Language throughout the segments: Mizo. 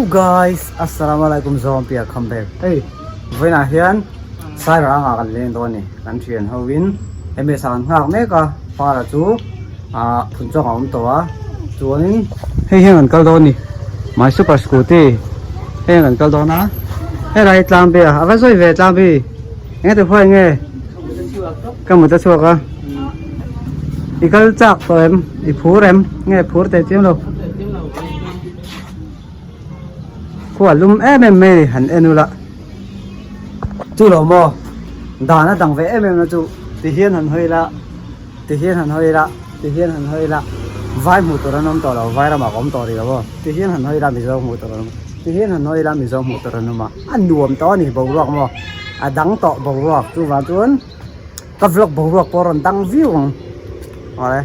guys, Assalamualaikum Zompia come back. Hei, vawiinah hian Sairangah kan leng dawn a ni. Kan thian ho in MS ah kan nghak mek a, Para chu ah phun chawk a awm tawh a. Chuanin hei hian kan kal dawn a ni. My super scooty hei hian kan kal dawn a. Helai hi Tlangbi a, a va zawi ve Tlangbi. Enge ti huai nge? Ka mut a chhuak a. I kal chak tawh em? I phur em? Nge phur teh chiam lo? Khua lum em em mai ni han en ula. Chu lo maw? Dan a dang ve em em na chu ti hian han hawi ila, ti hian han hawi ila, ti hian han hawi ila vai hmuh tur an awm tawh lo, vai ramah ka awm tawh rih lo aw. Ti hian han hawi ila Mizo hmuh tur an awm, ti hian han hawi ila Mizo hmuh tur an awm a, a nuam tawh a ni boruak maw? A dang tawh boruak chuvang chuan ka vlog boruak pawh a rawn dang viau ang awle.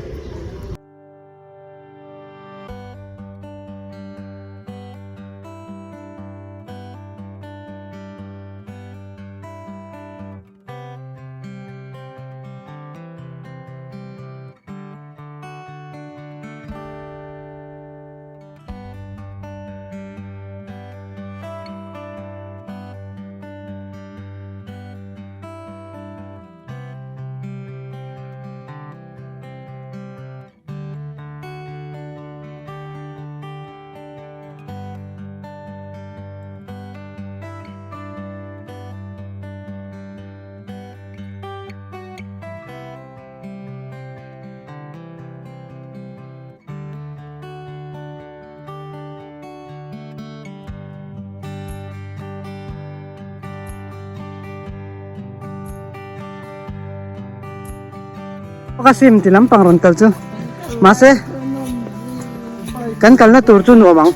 Ka sim ti lampang rawn kal chu mahse kan kalna tur chu nuam ang.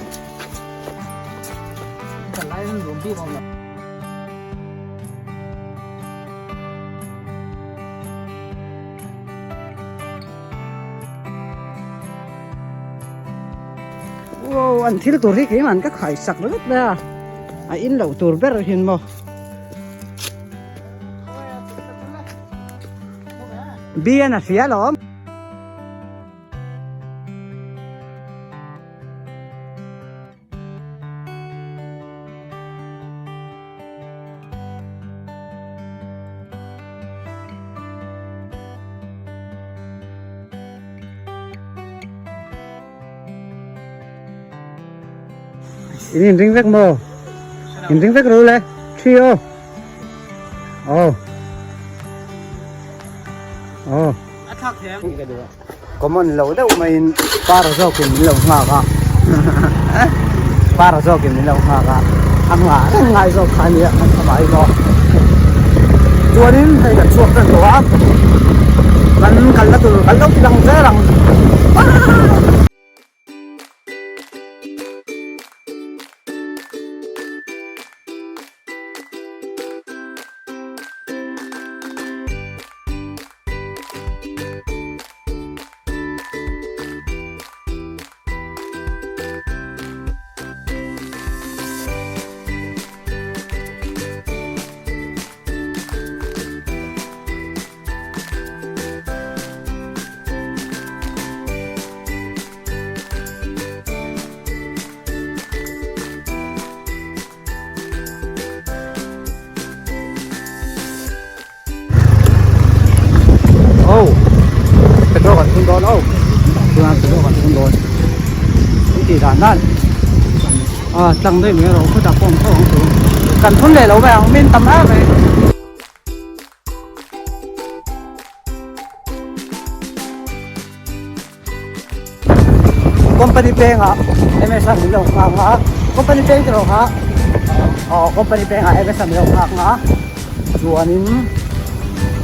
Wow an thil tur hi keimah an ka khai sak ringawt mai a a in loh tur ber hin maw bian a hria alawm. In in ring vek maw? In ring vek ru le. Thi aw. Aw. Aw. A thlak thiam. Common lo deuh maiin par zawkin min lo nghak a par zawkin min lo nghak a a nghah reng ngai zawk kha ania kan thamah hi maw chuanin hei kan chhuak tan tawh a kan kalna tur kan lo ti lang zel ang. Oh, petrol kan thun dawn oh. Chuan petrol kan thun dawn. Kan tih dan dan. Ah, tlang daih mai rawh khutah pawh awm tho ang chu. Kan thun leh lo mai ang min tam em mai. Company pengah MSR min lo nghak a company peng te rawh kha aw company pengah MSR min lo nghak a chuanin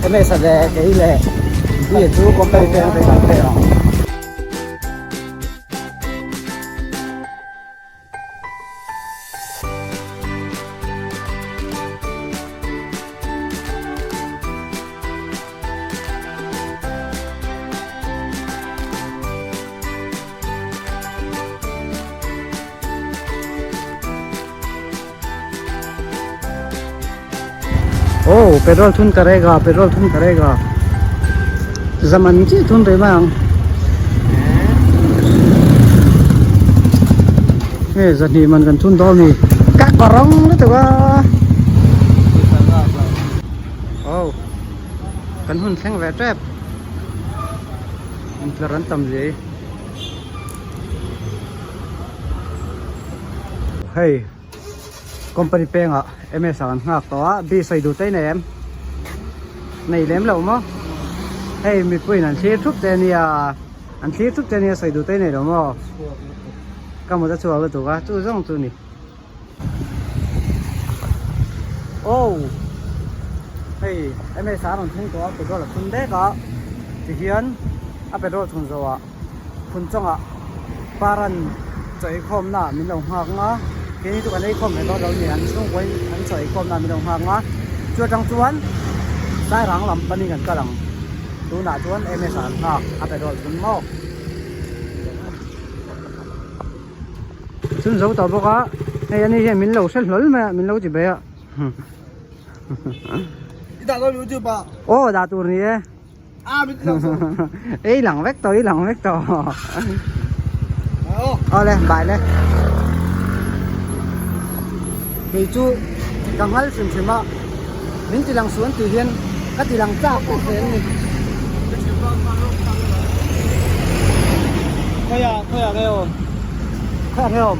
MSR leh kei leh B chu company peng te kan peng ang. Oh petrol thun karega petrol thun karega zaman chi thun rei mai ang. Hei zahnih man kan thun dawn a ni. Ka kawrawng lutuk a. Aw kan hun thleng ve tep. Intlar an tam zia hi. Hei company pengah ms ah kan nghak tawh a bi sawi duh te i nei em nei lem lo maw hei mipuiin an thlir thup te ania an thlir thup te ania sawi duh te i nei lo maw ka mut a chhuak lutuk a chu zawng chu a ni aw hei ms ah a rawn thleng tawh a petrol a thun dek a tihian a petrol chhun zawhah. Phun chawngah paran chaw eikhawmna ah min lo nghak nga keini chu kan eikhawm ve dawn lo ni an chhungkaw in an chaw eikhawmna ah min lo nghak nga chu atang chuan sairang lam panin kan kal ang tunah chuan ms ah an nghak a petrol chhun maw chhun zo tawh bawk a hei ani hian min lo hre hlawl mai a min lo ti bai a aw dah tur ni e. Ei lang vek tawh, ei lang vek tawh. Awle, bye le. Kei chu ka ngal hrim hrim a, min ti lang suan tih hian ka ti lang chak vek zel a ni. Khawiah, khawiah nge awm? Khawiah nge awm?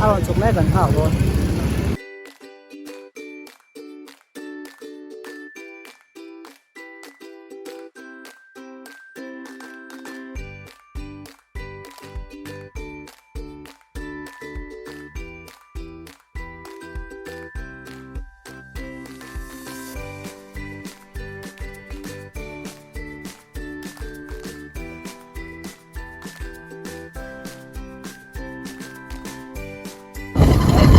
A rawn chhuk mek an nghak dawn.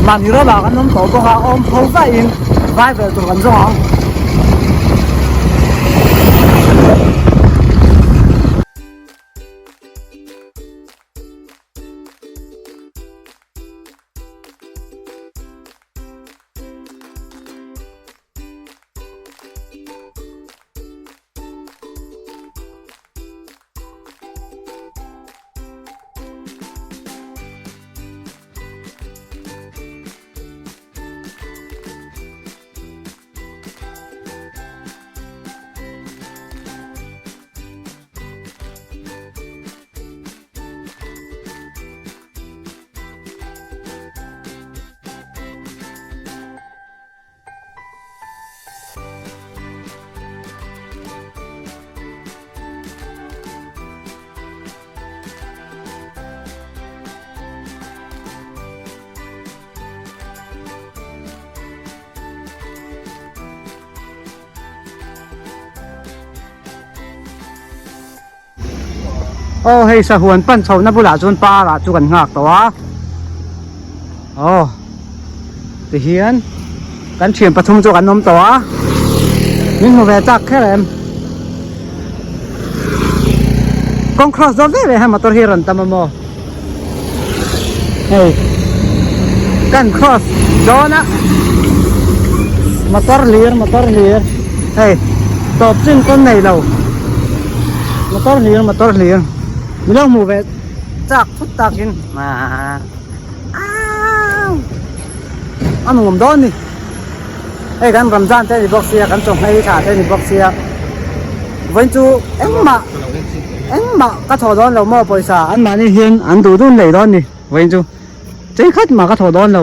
Mahni ram ah kan awm tawh bawk a awm pho vaih in vai vel tur kan zawng ang. Aw hei sahuan pan chhohna bulah chuan par ah chu kan nghak tawh a aw tihian kan thian pathum chu kan awm tawh a min hmu ve chak kher em kawng cross dawn ve ve hian motor hi a rawn tam a maw hei kan cross dawn a motor hlir motor hlir hei tawp chin pawn nei lo motor hlir motor hlir min lo hmuh ve chak thut takin a nuam dawn a ni hei kan Ramzan te a ni bawk sia kan chawhmei tha te a ni bawk sia vawiin chu engmah engmah ka thawh dawn lo maw pawisa an mahni hian an duh dun lei dawn a ni vawiin chu chei khat mah ka thawh dawn lo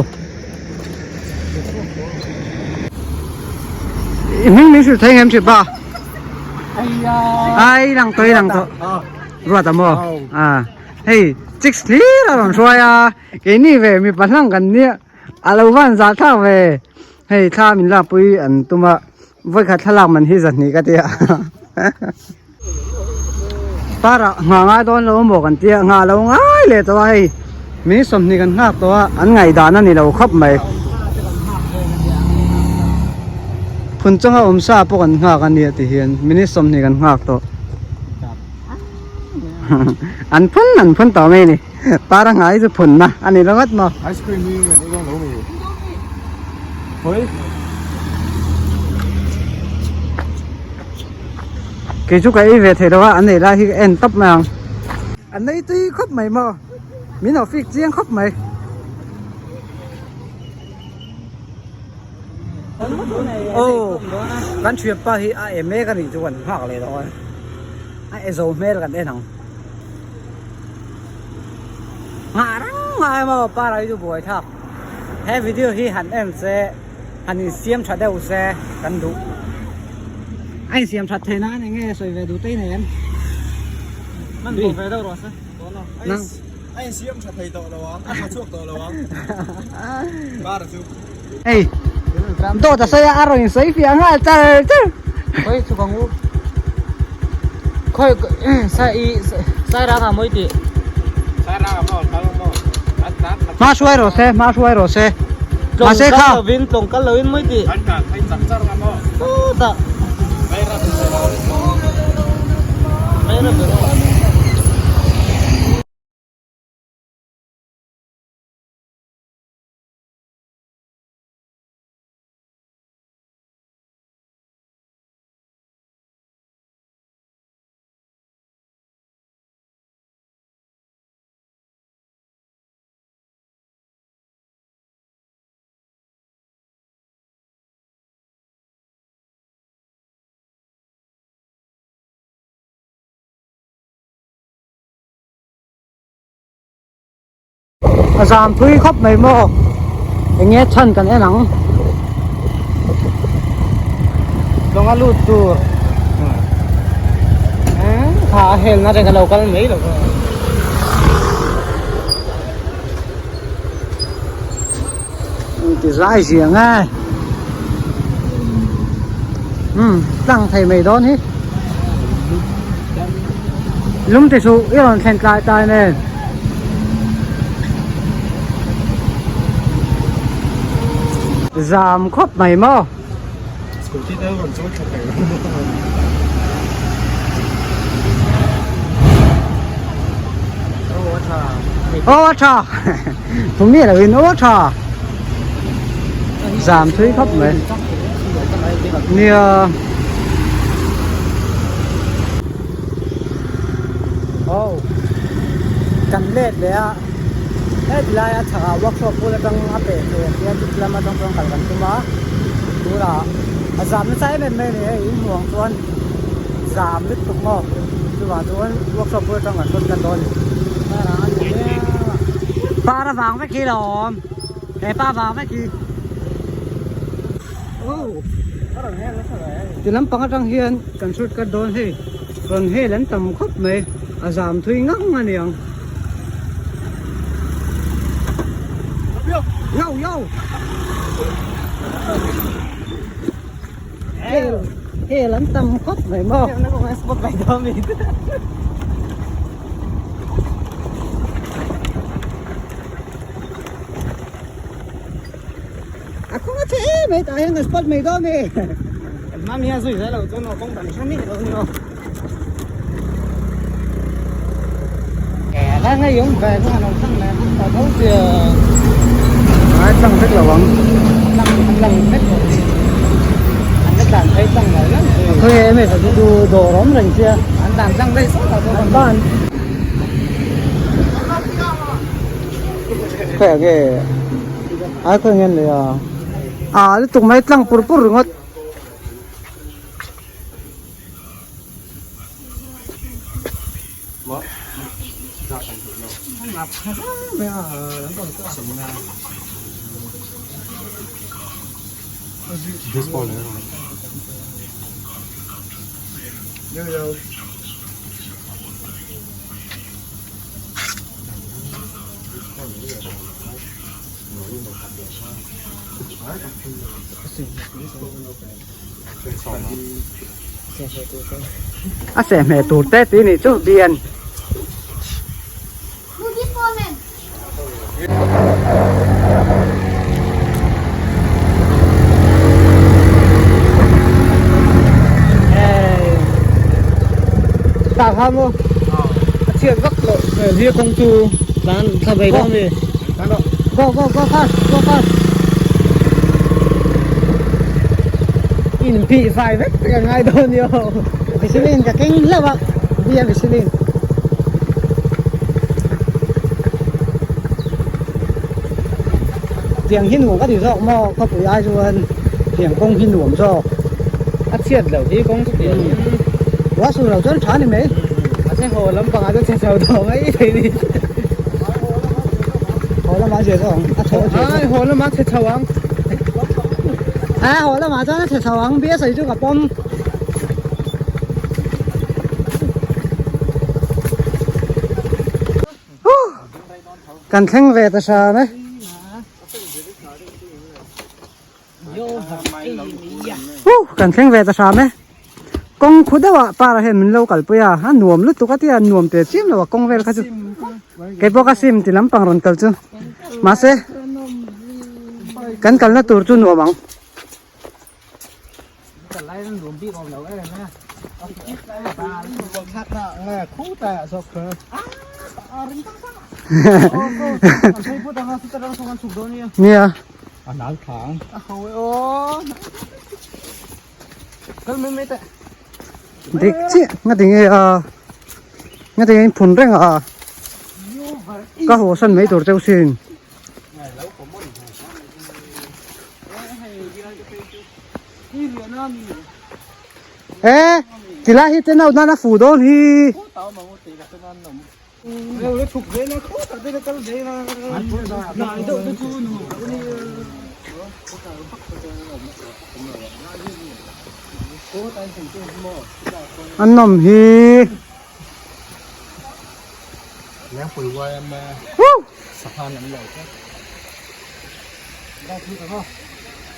i hming min hrilh thei ngem ṭhi pa ai lang tawh i lang tawh ruat a maw a hei chicks hlir a rawn hruai a keini ve mipa hlang kan nia. A lo van zah thlak ve. Hei thla min lakpui an tum a, vawikhat thlalak man hi zahnih ka tia. Parah nghah ngai dawn lo maw kan tia, nghah lo ngai leh tawh a hei. Min 20 kan nghak tawh a, an ngaihdan a ni lo khawp mai. Phun chunga awm sa pawh kan nghak a nia ti hian minute 20 kan nghak tawh. An phun an phun tawh mai a ni. Para ngai chu phun na a ni ringawt maw. Ice cream hi an ei dawn lo mi. Hoi. Kei chu ka ei ve thei lo a, an ei lai hi ka en tawp mai ang. An ei tui khawp mai maw? Min ho fik chiang khawp mai. Aw kan thianpa hi a e mek a nih chu kan nghak leh dawn a e zo hmel kan en ang nghah reng ngai maw para hi chu buai thlak he video hi han en se han insiam tha deuh se kan duh a insiam that theih nan enge sawi ve duh te i nei em nang. A insiam tha thei tawh lo ang, a tha chhuak tawh lo ang. Bar chu. Hei, dawt a sawi a, a rawn insawi fiah nghal char char. Khawi chhuk ang u. Khawi sai i sai rang ah mawi tih. Sai rang ah maw kal maw. An tlan Hma hruai rawh se, hma hruai rawh se. Mahse Tlawng kha. kal lovin, tlawng kal lovin mawi tih. An tlan phei char char nga maw. Chutah. A zam thui khawp mai maw eng nge chhan kan en ang Lawnga lut tur kha a helna te ka lo kal mai lo Ti zai ziang e um tlang thei mai dawn hi lum ti suh i rawn thlen tlai tlai nen zam khawp mai maw Scooty te rawn chawi thla thei Aw a tha Thu mi lo in aw a tha Zam thui khawp mai Nia Aw Kan let leh a Heti laia chhakah workshop bul atang a peh thei a tia chutih lama tang chuan kal kan tum a tunah a zam nasa em em mai a ni hei in hmuh ang chuan zam lutuk maw chuvang chuan workshop bul atang kan sawn tan dawn a ni par avang vek hi lawm he pa vang vek hi ti lampang atang hian kan shoot cut dawn hei rawn hel an tam khawp mai a zam thui ngang a niang. Yo yo. Hel hel an tam khawp mai maw. A kawng a chhe em mai tah hian ka spot mai dawn e. Mami a zui zel lo chuan aw kawng dan hran ni lo ni aw. Ai tlang vek lo ang. Khawi em e chu chu dawr awm reng sia. An ban. Khawi nge ai khawi nge an lei a. A lutuk mai tlang pur pur ringawt. A sehhmeh tur te tih nih chu bian. Tak ha maw a chhiat vak loh hmel hi kawng chu Tlan thla ve dawn mi. Go go go fast go fast. In phih fai vek ka ngai dawn ni aw. Vaseline ka keng hlauh a bia Vaseline. Tiang hi nuam ka ti zawk maw khawpui ai chuan tiang kawng hi nuam zawk. A chhiat loh hi kawng chu tiang in. Ruah sur loh chuan tha ni mai. A che haw lampang ah chuan chhe chho tawh mai thei ni. Haw lamah a chhe chho ang a chho a chhe. Ai haw lamah a chhe chho ang. A haw lamah chuan a chhe chho ang bia sawi chu ka pawm. Kan thleng ve ta hram e. Kan thleng ve ta hram e. Kawng khu deuh ah par ah hian min lo kalpui a, a nuam lutuk a tia nuam teh chiam lo a kawng vel kha chu. Keipawh ka sim ti lampang rawn kal chu. Mahse kan kalna tur chu nuam ang. Nia. Dik chiah nga tinge a nga tinge in phun reng a ka haw san mai tur cheu sin. E tilai hi tenau nana fu dawn hi. An nawm hi.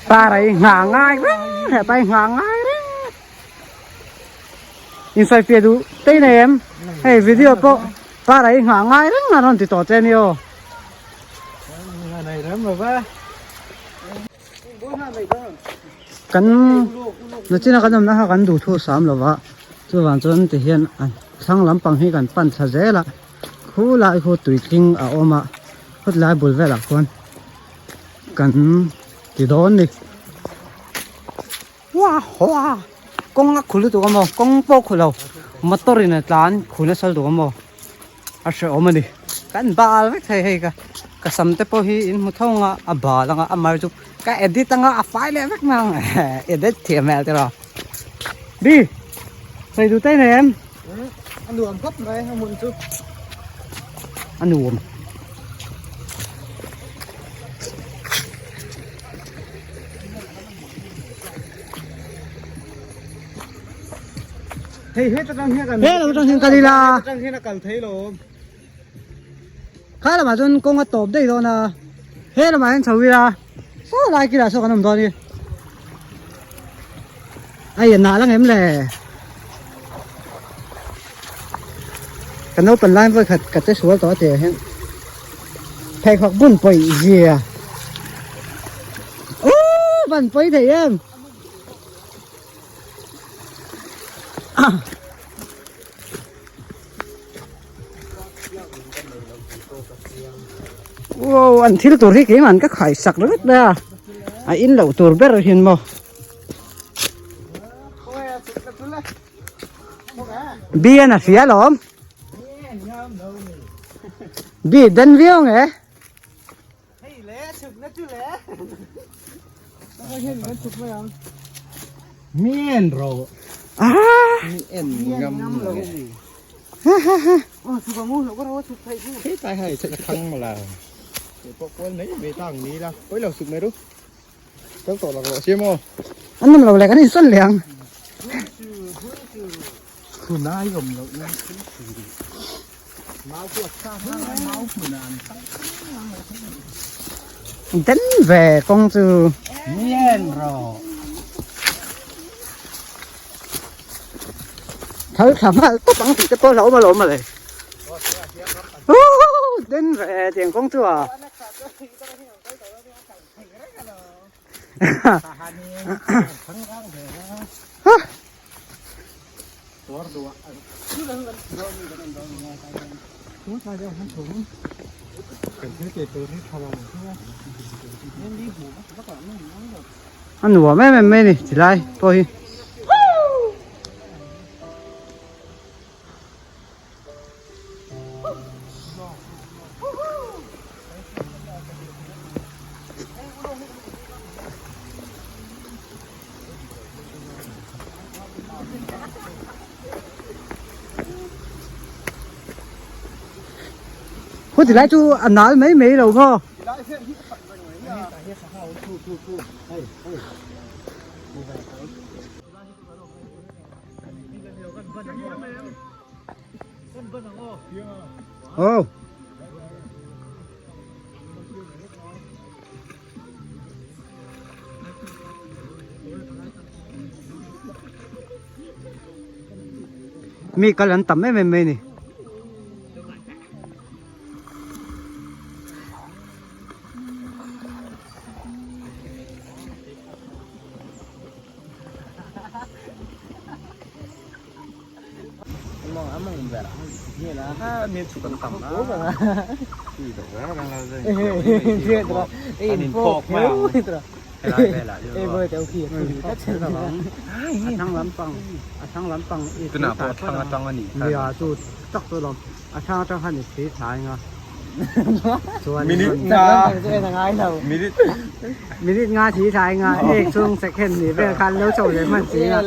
Ta rei ngah ngai reng he tai ngah ngai reng in sawi fiah duh tei nei em hei video pawh ta rei ngah ngai reng a rawn ti tawh che ni aw kan nachina kan awmna kha kan duh thu sam lova chuvang chuan tihian a thlang lampang hi kan pan thla zel a khu lai khu tuitling a awm a khawtlai bul velah khuan kan ti dawn ni hua hua kawng a khul lutuk a maw kawng pawh khu lo motor in a tlan khu nasa lutuk a maw a hrehawm a ni kan bal vek thei hei ka ka sam te pawh hi in hmu tho anga a bal anga a mar chu ka edit anga a fai leh vek mai ang edit thiam hmel tiraw bi sawi duh te nei em. A nuam khawp mai a hmun chu. A nuam. Hei he atang hian kan He lam atang hian kal ila. Atang hian a kal thei lo. Kha lamah chuan kawng a tawp daih dawn a. He lamah hian chho ila. Saw lai kilah saw kan awm dawn hi. Ai a nal ang em le. Ka naupang lai vawi khat ka che sual tawh a tia hian pheikhawk bun pawih zia. Ooh van pawi thei em. Wow an thil tur hi keimah an ka khai sak ringawt mai a a in loh tur ber hin maw bi an a hria alawm bi den viau nge. Mian ro. Ah. En ngam lo. Thế tai hay sẽ thăng mà là để có quên mấy về tang ní là có lẩu sụp mấy đúng. Các tổ là gọi xem không? Anh nằm lẩu lại cái này xuân liền. Đến về con từ Thấy khám phá tốt bằng thì cái tôi lẩu mà lẩu mà lại. Đến về tiền công chúa à. A nuam em em mai a ni ti lai pawh hi. Khu ti lai chu a nal mai mai lo maw? Oh. Mi kal an tam em em mai ni. Minute nga thi thai nga ek chung second ni vel khan lo chho leh hman si a.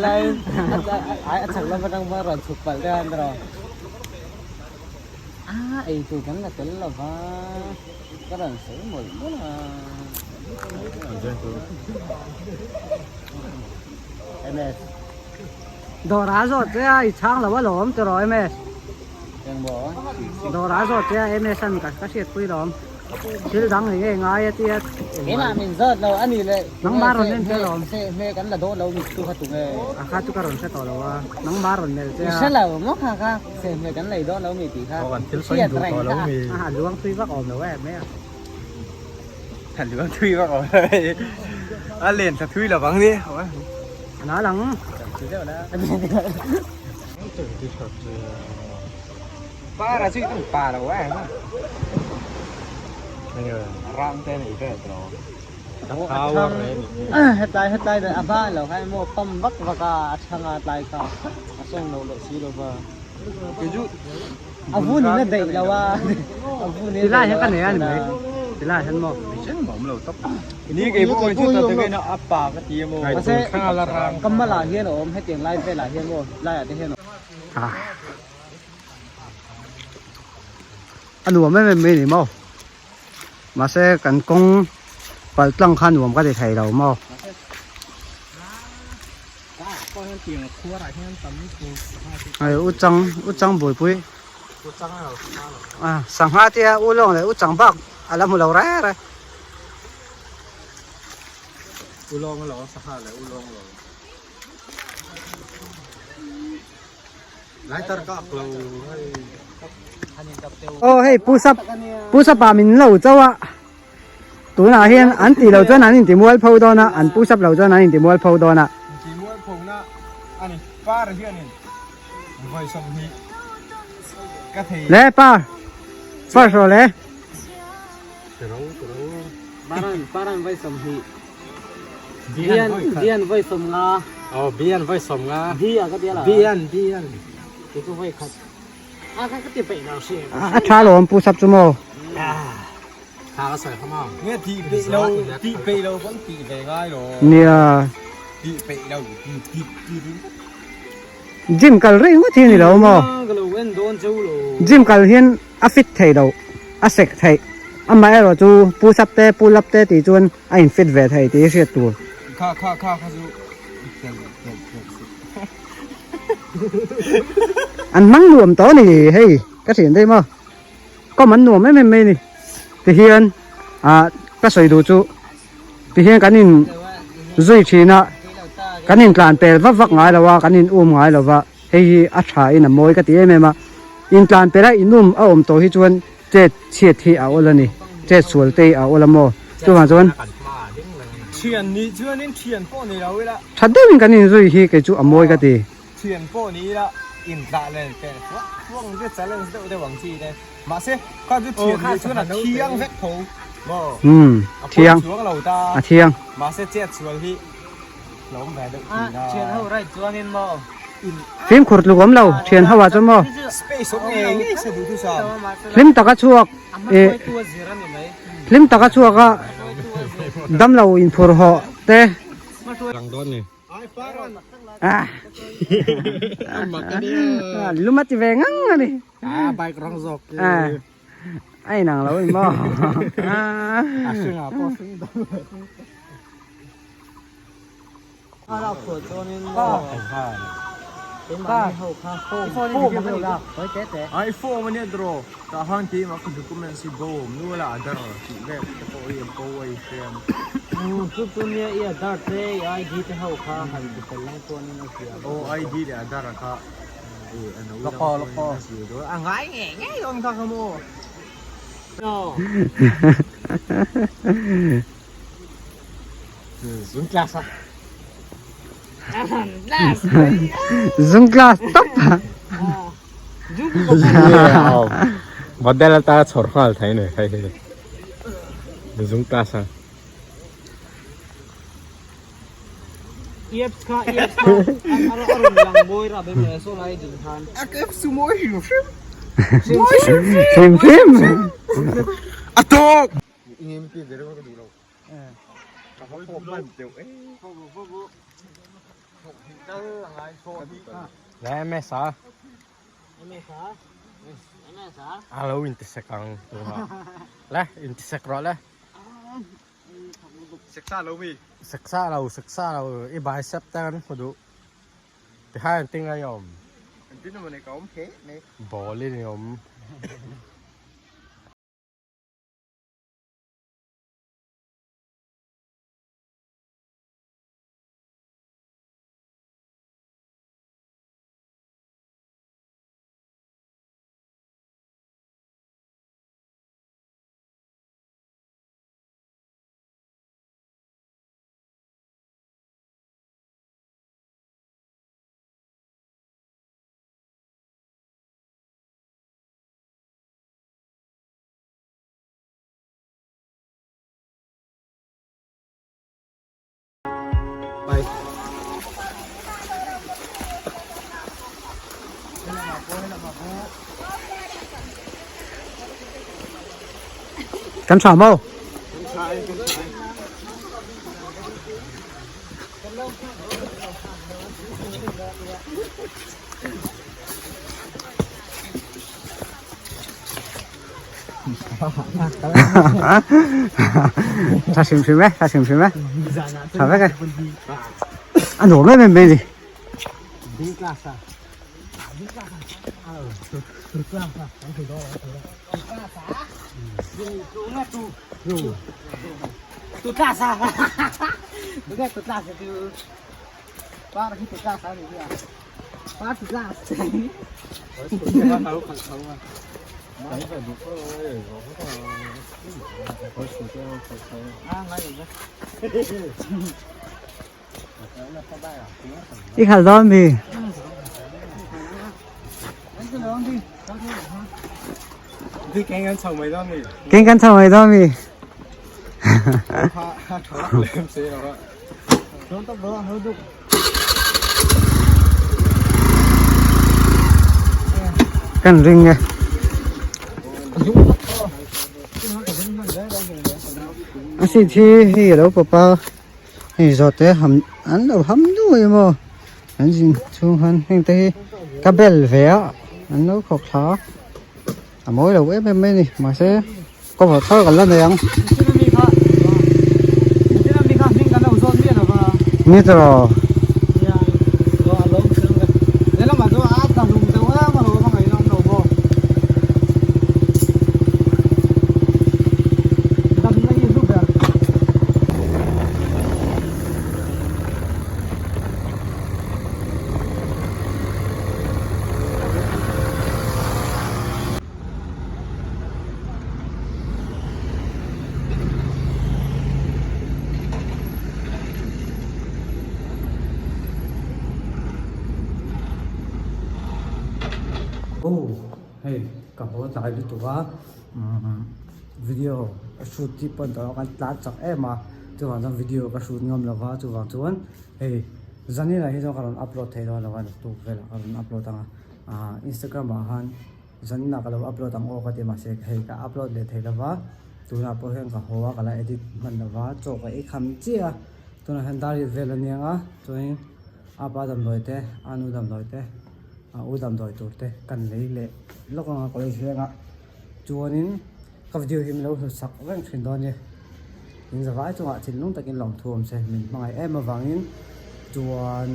A chak lam atang pawh a rawn chhuk palh deuh a ni rawh. A ei tur kan la tel lo va, ka rawn sawi mawlh mawlh a. MS Dawrah zawt che a i chhang lo alawm tiraw MS. Engmaw? Dawrah zawt che a MS an ka hriatpui lawm. Thil dang eng nge ngai a tia. Keimah min zawt lo a ni le. Nangmah rawn en che lawm. Se hme kan la dawn lo mi chu kha tu nge. A kha chu ka rawn hre tawh lo a. Nangmah rawn mel che a. I hre lo maw kha kha se hme kan lei dawn lo mi tih kha. Kan thil sawi duh tawh lo mi. A luang thui vak awm lo em mai a. A luang thui vak awm lo e. A len tha thui lo vang ni. A nal ang. Pa ra chu i pa lo em a. Rang te nei ve tawh. Hetlai hetlai dan a hma lo kha emaw pam vak vak a a thang a tlai kha a sawng lo leh si lo va. A vun in a daih lo a a vun in a Tilai daih hian lo ka a nei a ni mai. Tilai hian maw. Ni kei pawh chu ta takin a pa ka ti emaw. Mahse Kamala hian a awm hetiang lai velah hian maw laiah te hian a awm. A nuam em em mai ni maw mahse kan kawng pal tlang kha nuam ka ti thei lo maw. Hei u chang u chang buaipui a sangha te a u lawng leh u chang bak a la hmu lo reng reng. U lawng a lo sangha leh u lawng lo. Aw hei pu sap pu sapa min lo chauh a tunah hian an tih loh chuan an inti mual pho dawn a an pu sap lo chuan an inti mual pho dawn a. Inti mual pho na a ni par hianin vawi 20 ka thei. Le par par hraw le. Paran paran vawi 20 Bian bian vawi 50. Aw bian vawi 50. Bi a ka tia la. Bian bian. Ti chu vawi khat. A ka ka ti peih lo hrim. A tha lawm pu sap chu maw. Tha ka sawi kha maw. Nge ti peih lo ti peih lo pawn ti ve ngai lo. Nia. Ti peih lo ti ti ti ti. Gym kal reng ngawt hi ni lo maw. Ka lo en dawn cheu lo. Gym kal hian a fit thei lo a sek theih amaherawh chu pu sap te pu lap te tih chuan a in fit ve thei tih hi hriat tur. Kha kha kha kha chu tel tel tel suh. An hmang nuam tawh a ni hei ka thian daih maw kawm an nuam em em mai a ni tihian ah ka sawi duh chu tihian kan in zui thin a kan in tlan pel vak vak ngai lo a kan in um ngai lo va. Hei hi a tha in a mawi ka ti em em a, intlan pela inum a awm tawh hi chuan chet chhiat hi a awl a ni, chet sual te hi a awl a maw? Chuvang chuan Thian nih chuanin thian pawh ni lo ila. Tha deuhin kan inzui hi kei chu a mawi ka ti. Thian pawh ni ila intlah len fel fuak fuak ang che challenge deuh deuh ang chi te. Mahse kha chu thian nih chuan a thiang vek tho maw? Umm A thiang. pawi chuang lo ta. A thiang. Mahse chet sual hi. Thian ho right chuanin maw? Fimkhur tluk awm lo, thian ho ah chuan maw? Hlim taka chhuak eh hlim taka chhuak a damlo inphur hawh te. Ah lum a ti ve ngang a ni. Bike rawng zawk. Ah. A inang lo in maw? A hringah pawh hring deuh leh. Ai form ania draw tah khan keimah ka documents hi bo awm nual a adhar tih vel te pawh hi a bo a i hria ang. Aw ID leh adhar kha e a no dang pawhin a zir dawn a ngai ngei ngei dawn kha kha maw. Zung class a. Zung class top. Model ata chhor nghal thei nei hei hei. Zung class a. Eps kha eps kha a rawn lang mawi rap em mai saw lai din khan. A eps chu mawi hrim hrim. Hrim hrim. A tawk. Le MS a. A lo intisek ang tunah. Le intisek rawh le. Seksa lo mi. Seksa lo seksa lo i bicep te kan hmu duh. Tikhan engtin nge i awm? Engtin emaw ni ka awm hle mai. Ball in i awm. Kan tha maw? Tha hrim hrim e, tha hrim hrim e. Tha vek e. A nuam em em mai ni. I khalh dawn mi? Keng kan chho mai dawn mi? Kan ring e. A seat hi hei alo pawp a hei zawh te ham an lo ham nuai emaw an zin chhung khan heng te hi ka bel ve a an lo khawk thla a a mawi lo em em mai a ni mahse cover thar kan la nei ang. Ni tawh. Oh hei ka haw tlai lutuk a umm video ka shoot tih pawh ni tawh lo kan tlan chak em a chuvang chuan video ka shoot ngam lo va chuvang chuan hei zanin ah hi chuan ka rawn upload thei dawn lo a naktuk velah ka rawn upload ang a ah instagram ah khan Zanina ka lo upload ang aw ka ti mahse hei ka upload leh thei lova tunah pawh hian ka haw a ka la edit hman lova chaw ka ei kham chiah a tunah hian dar rit vel a niang a chuanin apa damdawi te anu damdawi te a u damdawi tur te kan lei leh lawk ang a college vengah. Chuanin ka video hi min lo hlut sak reng thin dawn nia. In zavai chungah thinlung takin lawmthu awm se min hmangaih em avangin chuan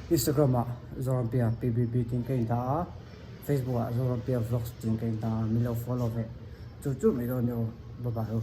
Instagram ah Zorampia PBB tiin ka indah a, Facebook ah Zorampia Vlogs tiin ka indah a, min lo follow ve chu chu mai dawn nia aw. Bye bye u.